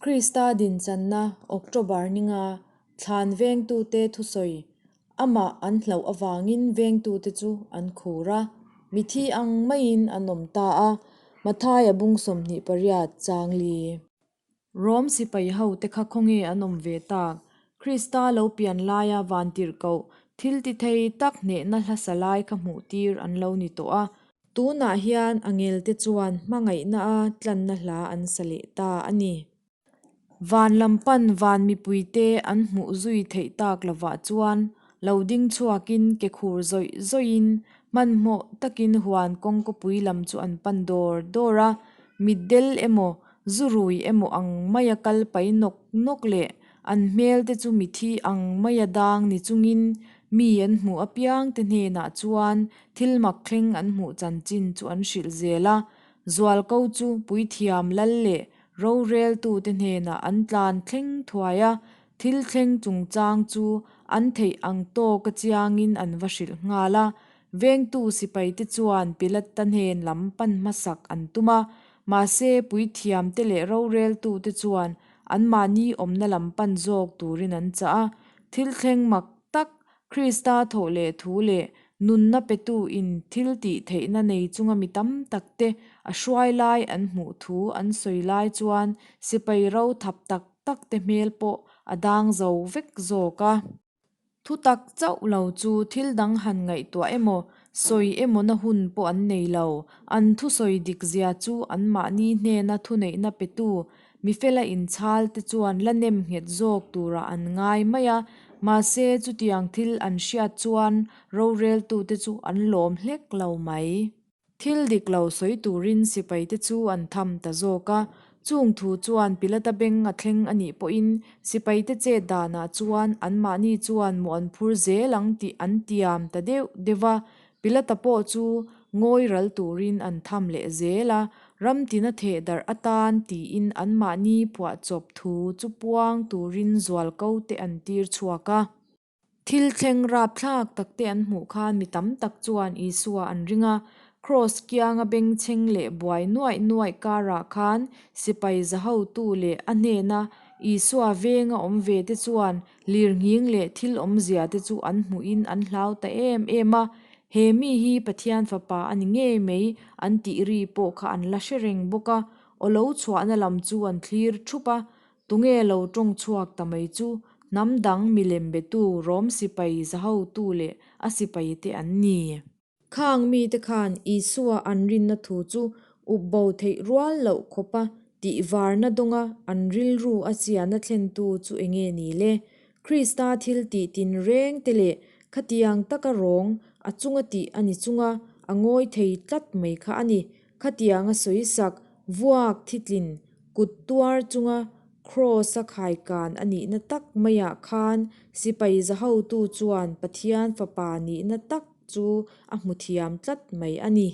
Krista dinchanna October ninga thlan vengtute thusawi amah an hlauh avangin vengtute chu an khur a, mithi ang maiin an awm ta a, Mathaia bung 28 changli. Rom sipai ho te kha khawnge an awm ve tak? Krista lo pian laia vantirhkoh thil ti thei tak hnehna hlasa lai kha hmuh tir an lo ni tawh a. Tunah hian angelte chuan hmangaihna a tlanna hla an sa leh ta a ni. Van lam pan van mipuite an hmuh zui theih tak lovah chuan lo ding chhuakin ke khur zawih zawihin hmanhmawh takin huan kawngkawpui lam chu an pan dawr dawr a, mitdel emaw zu rui emaw ang maia kal pai nawk nawk leh an hmel te chu mithi ang maia dang ni chungin mi an hmuh apiang te hnenah chuan thil mak thleng an hmuh chanchin chu an hrilh zel a, zualko chu puithiam lal leh roreltute hnenah an tlan thleng thuai a, thil thleng chungchang chu an theih ang tawka chiangin an va hrilh nghal a. Vengtu sipaite chuan Pilata hnen lam pan hmasak an tum a, mahse puithiamte leh roreltute chuan anmahni awmna lam pan zawk turin an chah a. Thil thleng mak tak Krista thawh leh thu leh nunna petu in thil tih theihna nei chunga mi tam tak te a hruai lai an hmuh thu an sawi lai chuan sipai ro thap tak tak te hmel pawh a dang zo vek zawk a. Thu tak chauh lo chu thil dang han ngaihtuah emaw, sawi emaw na hun pawh an nei lo. An thusawi dik zia chu anmahni hnena thuneihna petu Mifela inchhal te chuan la nem nghet zawk turah an ngai mai a, mahse chutiang thil an hriat chuan roreltute chu an lawm hlek lo mai. Thil dik lo sawi turin sipaite chu an tham ta zawk a, chung thu chuan Pilata beng a thleng a nih pawhin sipaite chet danah chuan anmahni chuan mawh an phur zel ang tih an tiam ta deuh deuh va, Pilata pawh chu ngawi ral turin an tham leh zel a, ram tina theh darh atan tiin anmahni phuahchawp thu chu puang turin zualko te an tir chhuak a. Thil thleng rapthlak tak te an hmuh khan mi tam tak chuan Isua an ring a, Kraws kianga bengchheng leh buai nuaih nuaih karah khan sipai zahotu leh a hnena Isua venga awm ve te chuan Lirnghing leh thil awmzia te chu an hmuhin an hlau ta em em a, he mi hi Pathian fapa a ni ngei mai an tih ri pawh kha an la hre reng bawk a, aw lo chhuahna lam chu an thlir thup a, tunge lo tawng chhuak ta mai chu hnam dang milem betu Rom sipai zahotu leh a sipaite an ni. Khang mite khan Isua an rinna thu chu up bo theih rual loh khawpa tih varna dawnga an rilru a chiana thlentu chu enge ni le? Krista thil tih tinreng te leh khatiang taka rawng a chunga tih a ni chunga a ngawi thei tlat mai kha a ni. Khatianga sawisak, vuak thitlin, kut tuar chunga Kraws-a khaikan a nihna tak maiah khan sipai zahotu chuan Pathian Fapa nihna tak chu a hmu thiam tlat mai a ni.